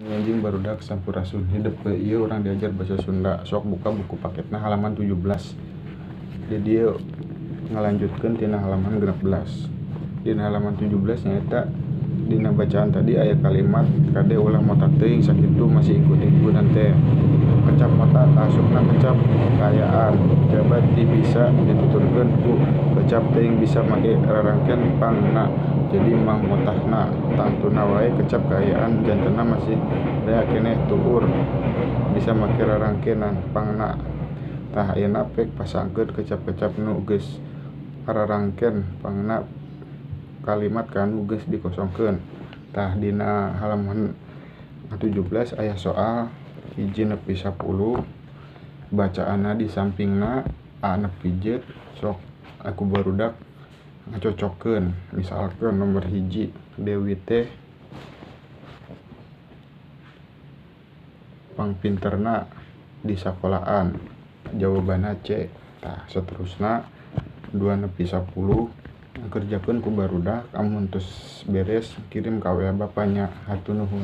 Anjing barudak sampurasun hidep we ieu urang diajar basa Sunda sok buka buku paketna halaman 17. Di dieu ngalanjutkeun tina halaman 16. Dina halaman 17 nyaeta dina bacaan tadi aya kalimat kade ulah motak teuing sakitu masih ikut-ikutan teh. Kecap mota kaasupna kecap kaayaan jabat ti bisa dituturkeun ku kecap teuing bisa make rarangken pangna jadi mang motahna tangtuna wae kecap kaayaan jantenna masih rea keneh tuur bisa make rarangkenan pangna. Tah ayeuna pek pasangkeun kecap-kecap nu geus ararangken pangna kalimat kanu geus dikosongkeun. Tah dina halaman 17 aya soal 1 nepi 10 bacaanna di sampingna A nepi J sok aku barudak ngacocokkeun. Misalkeun nomor 1 Dewi teh pangpinterna di sakolaan jawabanna C. Tah saterusna 2 nepi 10 kerjakeun ku barudak amun tos beres kirim ka WA bapanya. Hatur nuhun.